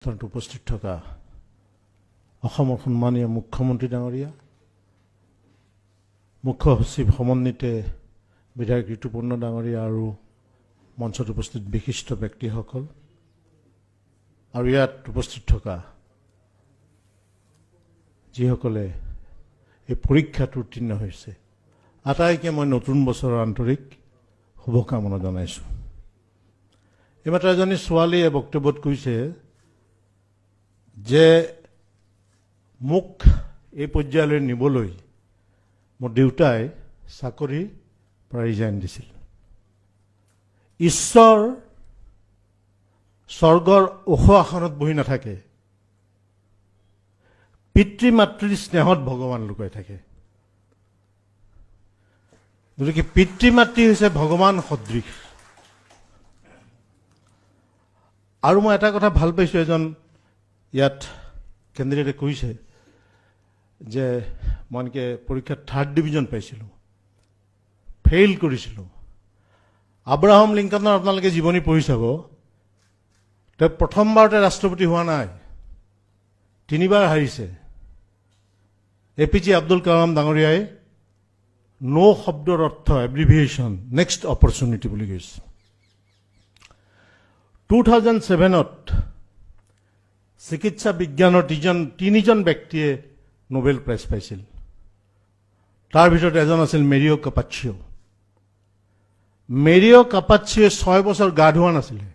অনুষ্ঠানত উপস্থিত থকা অসমৰ সন্মানীয় মুখ্যমন্ত্ৰী ডাঙৰীয়া, মুখ্য সচিব সমন্বিতে বিধায়ক ঋতুপৰ্ণ ডাঙৰীয়া আৰু মঞ্চত উপস্থিত বিশিষ্ট ব্যক্তিসকল আৰু ইয়াত উপস্থিত থকা যিসকলে এই পৰীক্ষাত উত্তীৰ্ণ হৈছে, আটাইকে মই নতুন বছৰৰ আন্তৰিক শুভকামনা জনাইছোঁ। এইমাত্ৰ এজনী ছোৱালীয়ে বক্তব্যত কৈছে যে মোক এই পৰ্যায়লৈ নিবলৈ মোৰ দেউতাই চাকৰিৰ পৰা ৰিজাইন দিছিল। ঈশ্বৰ স্বৰ্গৰ ওখ আসনত বহি নাথাকে, পিতৃ মাতৃৰ স্নেহত ভগৱান লুকাই থাকে। গতিকে পিতৃ মাতৃ হৈছে ভগৱান সদৃশ। আৰু মই এটা কথা ভাল পাইছোঁ, এজন ইয়াত কেণ্ডিডেটে কৈছে যে মই এনেকৈ পৰীক্ষাত থাৰ্ড ডিভিজন পাইছিলোঁ, ফেইল কৰিছিলোঁ। আব্ৰাহাম লিংকনৰ আপোনালোকে জীৱনী পঢ়ি চাব, তেওঁ প্ৰথমবাৰতে ৰাষ্ট্ৰপতি হোৱা নাই, তিনিবাৰ হাৰিছে। A P J Abdul Kalam ডাঙৰীয়াই ন' শব্দৰ অৰ্থ, এব্ৰিভিয়েশ্যন, নেক্সট অপৰচুনিটি বুলি কৈছে। 2007ত চিকিৎসা বিজ্ঞানৰ তিনিজন ব্যক্তিয়ে নোবেল প্ৰাইজ পাইছিল। তাৰ ভিতৰত এজন আছিল মেৰিঅ' কাপাচিঅ'। মেৰিঅ' কাপাচিঅ'ই 6 বছৰ গা ধোৱা নাছিলে।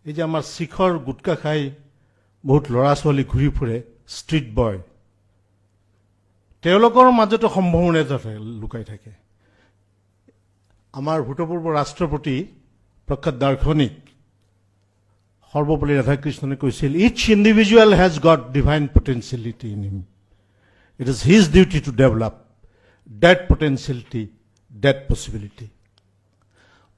এই যে আমাৰ শিখৰ গুটকা খাই বহুত ল'ৰা ছোৱালী ঘূৰি ফুৰে, ষ্ট্ৰীট বয়, তেওঁলোকৰ মাজতো সম্ভাৱনা এটা লুকাই থাকে। আমাৰ ভূতপূৰ্ব ৰাষ্ট্ৰপতি, প্ৰখ্যাত দাৰ্শনিক সৰ্বপল্লী ৰাধাকৃষ্ণনে কৈছিল, "Each individual has got divine potentiality in him. It is his duty to develop that potentiality, that possibility."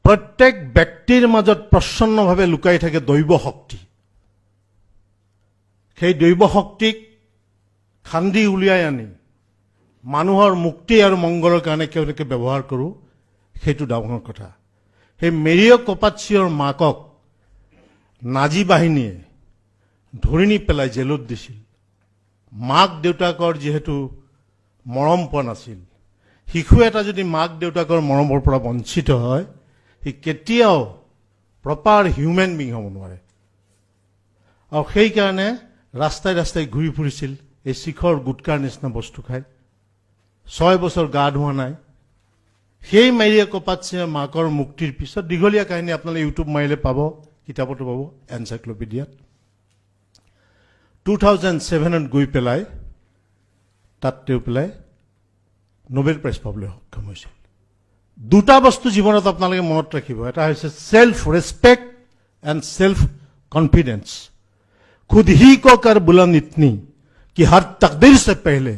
প্ৰত্যেক ব্যক্তিৰ মাজত প্ৰচ্ছন্নভাৱে লুকাই থাকে দৈৱ শক্তি। সেই দৈৱ শক্তিক খান্দি উলিয়াই আনি মানুহৰ মুক্তি আৰু মংগলৰ কাৰণে কেনেকৈ ব্যৱহাৰ কৰোঁ, সেইটো ডাঙৰ কথা। সেই মেৰিঅ' কপাচিয়ৰ মাকক নাজী বাহিনীয়ে ধৰি নি পেলাই জেলত দিছিল। মাক দেউতাকৰ যিহেতু মৰম পোৱা নাছিল, শিশু এটা যদি মাক দেউতাকৰ মৰমৰ পৰা বঞ্চিত হয়, সি কেতিয়াও প্ৰপাৰ হিউমেন বিং হ'ব নোৱাৰে। আৰু সেইকাৰণে ৰাস্তাই ৰাস্তাই ঘূৰি ফুৰিছিল, এই শিখৰ গুটকাৰ নিচিনা বস্তু খাই। 6 বছৰ গা ধোৱা নাই। সেই মেৰিয়া কপাৎসিয়ে মাকৰ মুক্তিৰ পিছত, দীঘলীয়া কাহিনী, আপোনালোকে ইউটিউব মাৰিলে পাব, কিতাপতো পাব, এনচাইক্লপিডিয়াত, 2007ত গৈ পেলাই তাত তেওঁ পেলাই নোবেল প্ৰাইজ পাবলৈ সক্ষম হৈছিল। দুটা বস্তু জীৱনত আপোনালোকে মনত ৰাখিব। এটা হৈছে self respect and self confidence. खुद ही को कर बुलंद इतनी कि हर तकदीर से पहले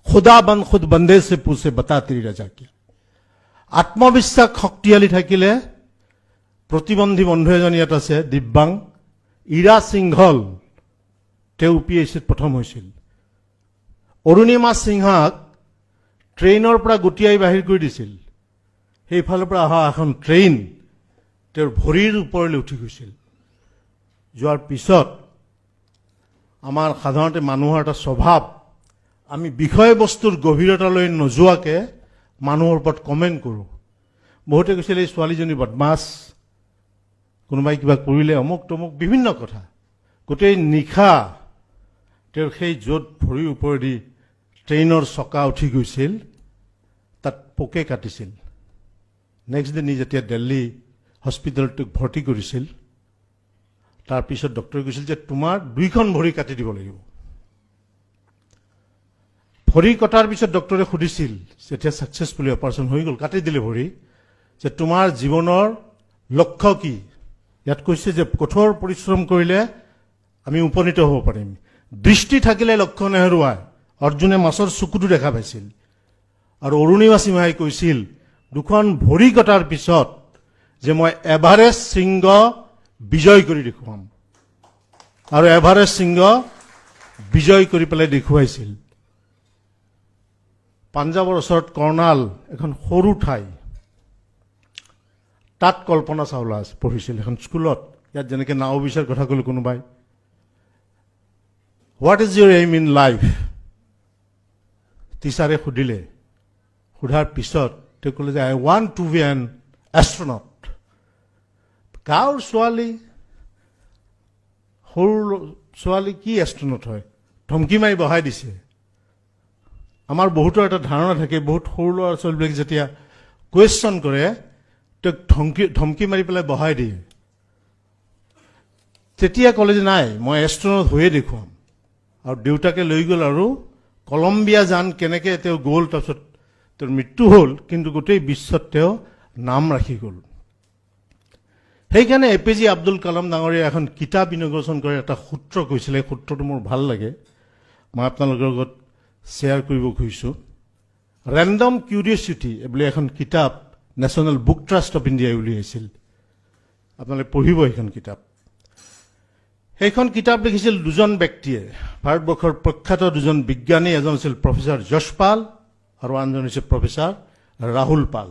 खुदावंद खुद बंदे से पूछे, बता तेरी रजा क्या। আত্মবিশ্বাস শক্তিশালী থাকিলে, প্ৰতিবন্ধী বন্ধু এজন ইয়াত আছে, দিব্যাং ইৰা সিংঘল, তেওঁ পি এইচ চিত প্ৰথম হৈছিল। অৰুণিমা সিংহাক ট্ৰেইনৰ পৰা গুটিয়াই বাহিৰ কৰি দিছিল। সেইফালৰ পৰা অহা এখন ট্ৰেইন তেওঁৰ ভৰিৰ ওপৰলৈ উঠি গৈছিল। যোৱাৰ পিছত আমাৰ সাধাৰণতে মানুহৰ এটা স্বভাৱ, আমি বিষয়বস্তুৰ গভীৰতালৈ নোযোৱাকৈ মানুহৰ ওপৰত কমেণ্ট কৰোঁ। বহুতে কৈছিল, এই ছোৱালীজনী বদমাছ, কোনোবাই কিবা কৰিলে অমুক তমুক বিভিন্ন কথা। গোটেই নিশা তেওঁৰ সেই য'ত ভৰিৰ ওপৰেদি ট্ৰেইনৰ চকা উঠি গৈছিল, তাত পোকে কাটিছিল। নেক্সট ডে নি যেতিয়া দিল্লী হস্পিটেলটোক ভৰ্তি কৰিছিল, তাৰপিছত ডক্টৰে কৈছিল যে তোমাৰ দুইখন ভৰি কাটি দিব লাগিব। ভৰি কটাৰ পিছত ডক্টৰে সুধিছিল, যেতিয়া ছাকচেছফুলি অপাৰেশ্যন হৈ গ'ল, কাটি দিলে ভৰি, যে তোমাৰ জীৱনৰ লক্ষ্য কি? ইয়াত কৈছে যে কঠোৰ পৰিশ্ৰম কৰিলে আমি উপনীত হ'ব পাৰিম। দৃষ্টি থাকিলে লক্ষ্য নেহেৰুৱায়। অৰ্জুনে মাছৰ চকুটো দেখা পাইছিল। আৰু অৰুণিমা সিংহাই কৈছিল দুখন ভৰি কটাৰ পিছত যে মই এভাৰেষ্ট শৃংগ বিজয় কৰি দেখুৱাম। আৰু এভাৰেষ্ট শৃংগ বিজয় কৰি পেলাই দেখুৱাইছিল। পাঞ্জাৱৰ ওচৰত কৰ্ণাল এখন সৰু ঠাই, তাত কল্পনা চাওলা পঢ়িছিল এখন স্কুলত। ইয়াত যেনেকৈ নাও বিচাৰ কথা ক'লো কোনোবাই, "What is your aim in life?" টিচাৰে সুধিলে। সোধাৰ পিছত তেওঁ ক'লে যে "I want to be an astronaut." গাঁৱৰ ছোৱালী, সৰু ছোৱালী, কি এষ্ট্ৰনট হয়? ধমকি মাৰি বহাই দিছে। আমাৰ বহুতৰ এটা ধাৰণা থাকে, বহুত সৰু ল'ৰা ছোৱালীবিলাক যেতিয়া কুৱেশ্যন কৰে, তেওঁক ধমকি মাৰি পেলাই বহাই দিয়ে। তেতিয়া ক'লে যে নাই, মই এষ্ট্ৰনট হৈয়ে দেখুৱাম। আৰু দেউতাকে লৈ গ'ল আৰু কলম্বিয়া যান কেনেকৈ তেওঁ গ'ল। তাৰপিছত তেওঁৰ মৃত্যু হ'ল, কিন্তু গোটেই বিশ্বত তেওঁ নাম ৰাখি গ'ল। সেইকাৰণে এ পি জে আব্দুল কালাম ডাঙৰীয়াই এখন কিতাপ ইনগ্ৰেশ্যন কৰে, এটা সূত্ৰ কৈছিলে। সেই সূত্ৰটো মোৰ ভাল লাগে, মই আপোনালোকৰ লগত শ্বেয়াৰ কৰিব খুজিছোঁ। ৰেণ্ডম কিউৰিয়চিটি বুলি এখন কিতাপ নেশ্যনেল বুক ট্ৰাষ্ট অফ ইণ্ডিয়াই উলিয়াইছিল। আপোনালোকে পঢ়িব সেইখন কিতাপ। সেইখন কিতাপ লিখিছিল দুজন ব্যক্তিয়ে, ভাৰতবৰ্ষৰ প্ৰখ্যাত দুজন বিজ্ঞানী। এজন আছিল প্ৰফেচাৰ যশপাল আৰু আনজন হৈছে প্ৰফেচাৰ ৰাহুল পাল।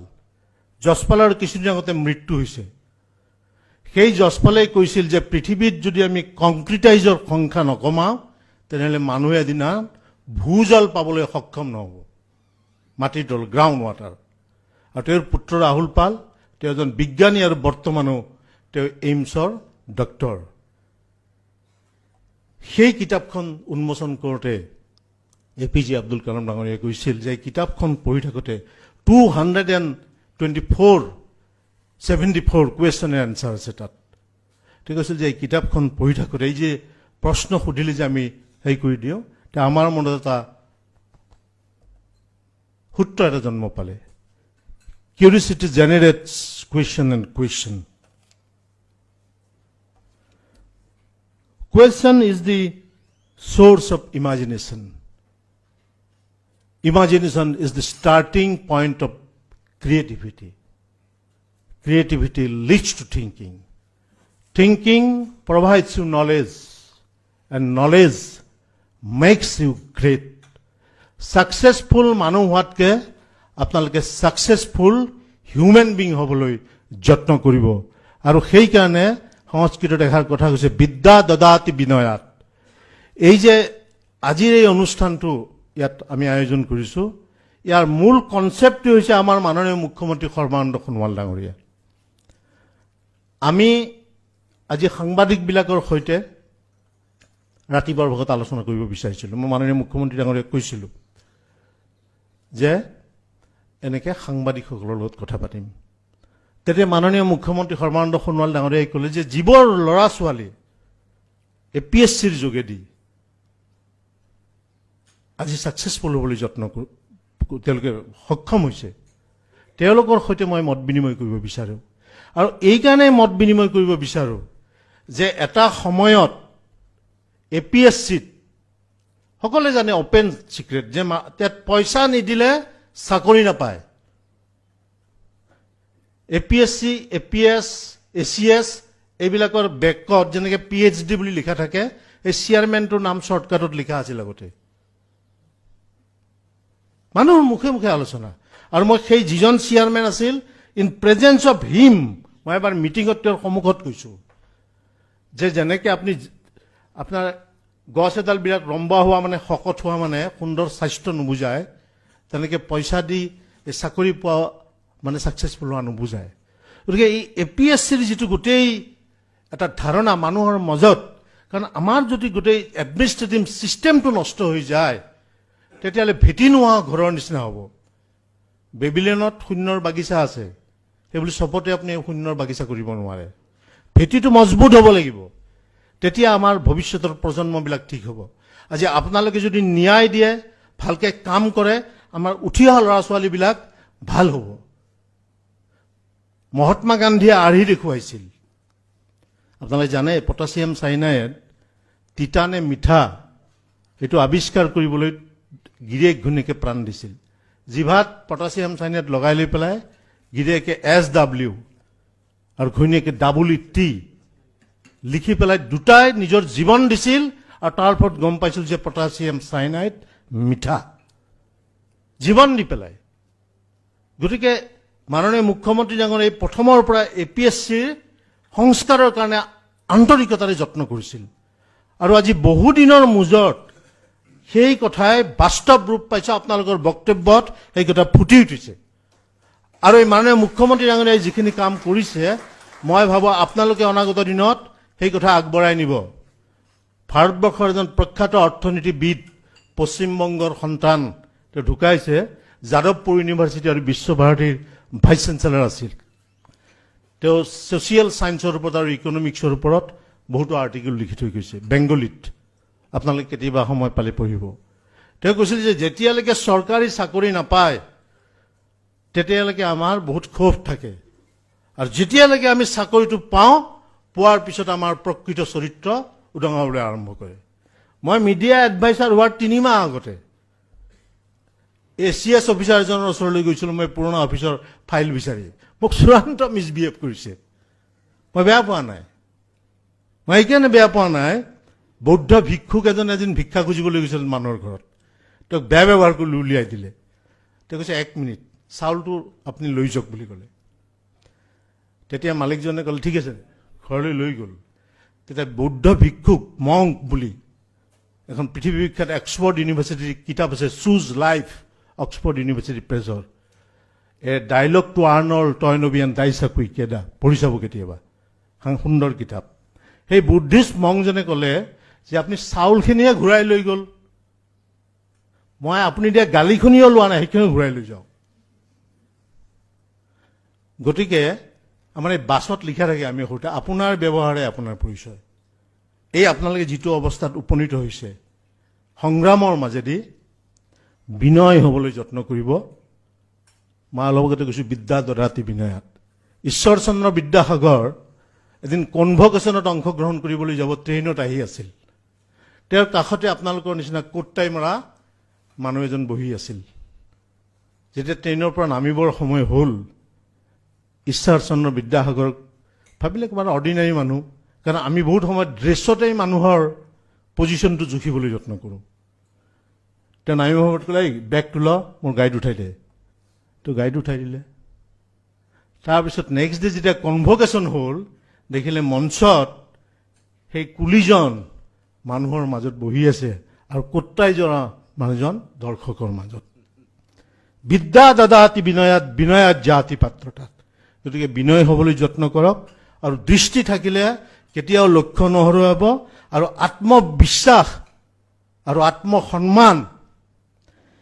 যশপালৰ কিছুদিন আগতে মৃত্যু হৈছে। সেই যশপালে কৈছিল যে পৃথিৱীত যদি আমি কংক্ৰিটাইজৰ সংখ্যা নকমাওঁ, তেনেহ'লে মানুহে এদিনা ভূজল পাবলৈ সক্ষম নহ'ব, মাটিৰ তল, গ্ৰাউণ্ড ৱাটাৰ। আৰু তেওঁৰ পুত্ৰ ৰাহুল পাল, তেওঁ এজন বিজ্ঞানী আৰু বৰ্তমানো তেওঁ এইমছৰ ডক্টৰ। সেই কিতাপখন উন্মোচন কৰোঁতে এ পি জে আব্দুল কালাম ডাঙৰীয়াই কৈছিল যে এই কিতাপখন পঢ়ি থাকোঁতে 224 74 question and answer আছে তাত। তেওঁ কৈছিল যে এই কিতাপখন পঢ়ি থাকোঁতে এই যে প্ৰশ্ন সুধিলে যে আমি হেৰি কৰি দিওঁ, তে আমাৰ মনত এটা সূত্ৰ এটা জন্ম পালে। Curiosity generates question and question. Question is the source of imagination. Imagination is the starting point of creativity. Creativity leads to thinking. Thinking provides you knowledge, and knowledge makes you great. Successful মানুহ হোৱাতকৈ আপোনালোকে successful human being হ'বলৈ যত্ন কৰিব। আৰু সেইকাৰণে সংস্কৃতত এষাৰ কথা কৈছে, বিদ্যা দদাতি বিনয়াত। এই যে আজিৰ এই অনুষ্ঠানটো ইয়াত আমি আয়োজন কৰিছোঁ, ইয়াৰ মূল কনচেপ্টটো হৈছে আমাৰ মাননীয় মুখ্যমন্ত্ৰী সৰ্বানন্দ সোণোৱাল ডাঙৰীয়া। আমি আজি সাংবাদিকবিলাকৰ সৈতে ৰাতিপুৱাৰ ভাগত আলোচনা কৰিব বিচাৰিছিলোঁ। মই মাননীয় মুখ্যমন্ত্ৰী ডাঙৰীয়াক কৈছিলোঁ যে এনেকৈ সাংবাদিকসকলৰ লগত কথা পাতিম। তেতিয়া মাননীয় মুখ্যমন্ত্ৰী সৰ্বানন্দ সোণোৱাল ডাঙৰীয়াই ক'লে যে যিবোৰ ল'ৰা ছোৱালী এ পি এছ চিৰ যোগেদি আজি ছাকচেছফুল হ'বলৈ যত্ন তেওঁলোকে সক্ষম হৈছে, তেওঁলোকৰ সৈতে মই মত বিনিময় কৰিব বিচাৰোঁ। আৰু এইকাৰণে মত বিনিময় কৰিব বিচাৰোঁ যে এটা সময়ত এ পি এছ চিত সকলোৱে জানে, অপেন চিক্ৰেট, যে তাত পইচা নিদিলে চাকৰি নাপায়। এ P S C, A P S, A C S এইবিলাকৰ বেকত যেনেকৈ পি এইচ ডি বুলি লিখা থাকে, এই চেয়াৰমেনটোৰ নাম শ্বৰ্টকাটত লিখা আছিল আগতে। মানুহৰ মুখে মুখে আলোচনা। আৰু মই সেই যিজন চেয়াৰমেন আছিল, ইন প্ৰেজেঞ্চ অফ হিম মই এবাৰ মিটিঙত তেওঁৰ সন্মুখত কৈছোঁ যে যেনেকৈ আপুনি আপোনাৰ গছ এডাল বিৰাট লম্বা হোৱা মানে, শকত হোৱা মানে সুন্দৰ স্বাস্থ্য নুবুজায়, তেনেকৈ পইচা দি এই চাকৰি পোৱা মানে ছাকচেছফুল হোৱা নুবুজায়। গতিকে এই এ পি এছ চিৰ যিটো গোটেই এটা ধাৰণা মানুহৰ মাজত, কাৰণ আমাৰ যদি গোটেই এডমিনিষ্ট্ৰেটিভ ছিষ্টেমটো নষ্ট হৈ যায়, তেতিয়াহ'লে ভেটি নোহোৱা ঘৰৰ নিচিনা হ'ব। বেবিলনত শূন্যৰ বাগিচা আছে, সেইবুলি চবতে আপুনি শূন্যৰ বাগিচা কৰিব নোৱাৰে। ভেটিটো মজবুত হ'ব লাগিব, তেতিয়া আমাৰ ভৱিষ্যতৰ প্ৰজন্মবিলাক ঠিক হ'ব। আজি আপোনালোকে যদি ন্যায় দিয়ে, ভালকৈ কাম কৰে, আমাৰ উঠি অহা ল'ৰা ছোৱালীবিলাক ভাল হ'ব। মহাত্মা গান্ধীয়ে আৰ্হি দেখুৱাইছিল। আপোনালোকে জানে, পটাছিয়াম চাইনাইড তিতা নে মিঠা, সেইটো আৱিষ্কাৰ কৰিবলৈ গিৰিয়েক ঘৈণীয়েকে প্ৰাণ দিছিল। জিভাত পটাছিয়াম চাইনাইড লগাই লৈ পেলাই গিৰিয়েকে এছ ডাব্লিউ আৰু ঘৈণীয়েকে ডাবল ই টি লিখি পেলাই দুটাই নিজৰ জীৱন দিছিল। আৰু তাৰ ওপৰত গম পাইছিল যে পটাছিয়াম চাইনাইড মিঠা, জীৱন দি পেলাই। গতিকে মাননীয় মুখ্যমন্ত্ৰী ডাঙৰীয়া এই প্ৰথমৰ পৰা এ পি এছ চিৰ সংস্কাৰৰ কাৰণে আন্তৰিকতাৰে যত্ন কৰিছিল আৰু আজি বহুদিনৰ মূৰত সেই কথাই বাস্তৱ ৰূপ পাইছে। আপোনালোকৰ বক্তব্যত সেই কথা ফুটি উঠিছে আৰু এই মাননীয় মুখ্যমন্ত্ৰী ডাঙৰীয়াই যিখিনি কাম কৰিছে, মই ভাবোঁ আপোনালোকে অনাগত দিনত সেই কথা আগবঢ়াই নিব। ভাৰতবৰ্ষৰ এজন প্ৰখ্যাত অৰ্থনীতিবিদ, পশ্চিমবংগৰ সন্তান, তেওঁ ঢুকাইছে, যাদৱপুৰ ইউনিভাৰ্চিটি আৰু বিশ্বভাৰতীৰ ভাইচ চেঞ্চেলৰ আছিল। তেওঁ ছ'চিয়েল ছায়েন্সৰ ওপৰত আৰু ইকনমিক্সৰ ওপৰত বহুতো আৰ্টিকেল লিখি থৈ গৈছে বেংগলীত। আপোনালোকে কেতিয়াবা সময় পালে পঢ়িব। তেওঁ কৈছিল যে যেতিয়ালৈকে চৰকাৰী চাকৰি নাপায়, তেতিয়ালৈকে আমাৰ বহুত ক্ষোভ থাকে আৰু যেতিয়ালৈকে আমি চাকৰিটো পাওঁ, পোৱাৰ পিছত আমাৰ প্ৰকৃত চৰিত্ৰ উদঙাবলৈ আৰম্ভ কৰে। মই মিডিয়া এডভাইচাৰ হোৱাৰ 3 মাহ আগতে এ চি এছ অফিচাৰ এজনৰ ওচৰলৈ গৈছিলোঁ মই পুৰণা অফিচৰ ফাইল বিচাৰি। মোক চূড়ান্ত মিছবিহেভ কৰিছে। মই বেয়া পোৱা নাই। মই এইকাৰণে বেয়া পোৱা নাই, বৌদ্ধ ভিক্ষুক এজন এদিন ভিক্ষা খুজিবলৈ গৈছিল মানুহৰ ঘৰত। তেওঁক বেয়া ব্যৱহাৰ কৰি উলিয়াই দিলে। তেওঁ কৈছে, "এক মিনিট, চাউলটো আপুনি লৈ যাওক" বুলি ক'লে। তেতিয়া মালিকজনে ক'লে, "ঠিক আছে।" ঘৰলৈ লৈ গ'ল। তেতিয়া বৌদ্ধ ভিক্ষুক মংক বুলি এখন পৃথিৱী বিখ্যাত অক্সফৰ্ড ইউনিভাৰ্চিটিৰ কিতাপ আছে, চুজ লাইফ, অক্সফৰ্ড ইউনিভাৰ্চিটি প্ৰেছৰ, A Dialogue to Arnold Toynbee and Daisaku Ikeda, পঢ়ি চাব কেতিয়াবা, এখন সুন্দৰ কিতাপ। সেই বুদ্ধিষ্ট মংজনে ক'লে যে আপুনি চাউলখিনিয়ে ঘূৰাই লৈ গ'ল, মই আপুনি দিয়া গালিখিনিও লোৱা নাই, সেইখিনিও ঘূৰাই লৈ যাওক। গতিকে আমাৰ এই বাছত লিখা থাকে, আমি সৰুতে, "আপোনাৰ ব্যৱহাৰে আপোনাৰ পৰিচয়।" এই আপোনালোকে যিটো অৱস্থাত উপনীত হৈছে সংগ্ৰামৰ মাজেদি, বিনয় হ'বলৈ যত্ন কৰিব। মই অলপ আগতে কৈছোঁ, বিদ্যা দদাতি বিনয়াত। ঈশ্বৰচন্দ্ৰ বিদ্যাসাগৰ এদিন কনভকেশ্যনত অংশগ্ৰহণ কৰিবলৈ যাব ট্ৰেইনত আহি আছিল। তেওঁৰ কাষতে আপোনালোকৰ নিচিনা কোটটাই মৰা মানুহ এজন বহি আছিল। যেতিয়া ট্ৰেইনৰ পৰা নামিবৰ সময় হ'ল, ঈশ্বৰচন্দ্ৰ বিদ্যাসাগৰক ভাবিলে কিবা অৰ্ডিনাৰী মানুহ, কাৰণ আমি বহুত সময়ত ড্ৰেছতেই মানুহৰ পজিশ্যনটো জুখিবলৈ যত্ন কৰোঁ। তেওঁ নামিব সময়ত ক'লে, "এই বেগটো ল, মোৰ গাড়ীত উঠাই দে।" তো গাড়ীত উঠাই দিলে। তাৰপিছত নেক্সট ডে যেতিয়া কনভকেশ্যন হ'ল, দেখিলে মঞ্চত সেই কুলিজন মানুহৰ মাজত বহি আছে আৰু কোটটাই জৰা মানুহজন দৰ্শকৰ মাজত। বিদ্যা দদাতি বিনয়াত, বিনয়াত জাতি পাত্ৰতাত। গতিকে বিনয় হ'বলৈ যত্ন কৰক আৰু দৃষ্টি থাকিলে কেতিয়াও লক্ষ্য নহৰুৱাব আৰু আত্মবিশ্বাস আৰু আত্মসন্মান,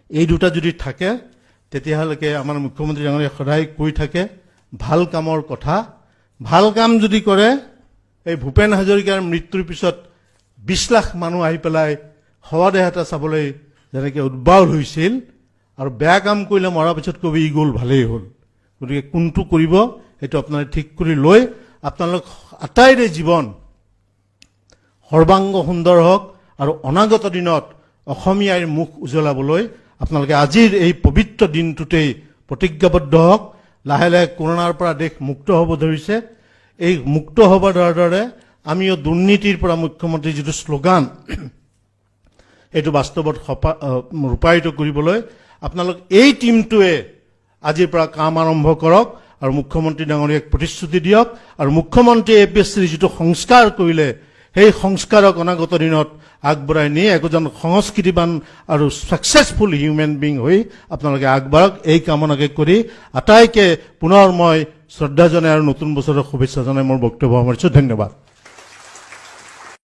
এই দুটা যদি থাকে, তেতিয়াহ'লে আমাৰ মুখ্যমন্ত্ৰী ডাঙৰীয়াই সদায় কৈ থাকে ভাল কামৰ কথা। ভাল কাম যদি কৰে, এই ভূপেন হাজৰিকাৰ মৃত্যুৰ পিছত 20 লাখ মানুহ আহি পেলাই শৱদেহ এটা চাবলৈ যেনেকৈ উদ্বাউল হৈছিল আৰু বেয়া কাম কৰিলে মৰাৰ পিছত কবি ই গ'ল, ভালেই হ'ল। গতিকে কোনটো কৰিব সেইটো আপোনালোকে ঠিক কৰি লৈ, আপোনালোক আটাইৰে জীৱন সৰ্বাংগ সুন্দৰ হওক আৰু অনাগত দিনত অসমীয়াৰ মুখ উজ্বলাবলৈ আপোনালোকে আজিৰ এই পবিত্ৰ দিনটোতেই প্ৰতিজ্ঞাবদ্ধ হওক। লাহে লাহে কৰোণাৰ পৰা দেশ মুক্ত হ'ব ধৰিছে। এই মুক্ত হ'ব ধৰাৰ দৰে আমিও দুৰ্নীতিৰ পৰা, মুখ্যমন্ত্ৰীৰ যিটো শ্লোগান, সেইটো বাস্তৱত ৰূপায়িত কৰিবলৈ আপোনালোক এই টীমটোৱে আজিৰ পৰা কাম আৰম্ভ কৰক আৰু মুখ্যমন্ত্ৰী ডাঙৰীয়াক প্ৰতিশ্ৰুতি দিয়ক। আৰু মুখ্যমন্ত্ৰীয়ে এ পি এছ চিৰ যিটো সংস্কাৰ কৰিলে, সেই সংস্কাৰক অনাগত দিনত আগবঢ়াই নি একোজন সংস্কৃতিবান আৰু ছাকচেছফুল হিউমেন বিং হৈ আপোনালোকে আগবাঢ়ক, এই কামনাকে কৰি আটাইকে পুনৰ মই শ্ৰদ্ধা জনাই আৰু নতুন বছৰৰ শুভেচ্ছা জনাই মোৰ বক্তব্য সামৰিছোঁ। ধন্যবাদ।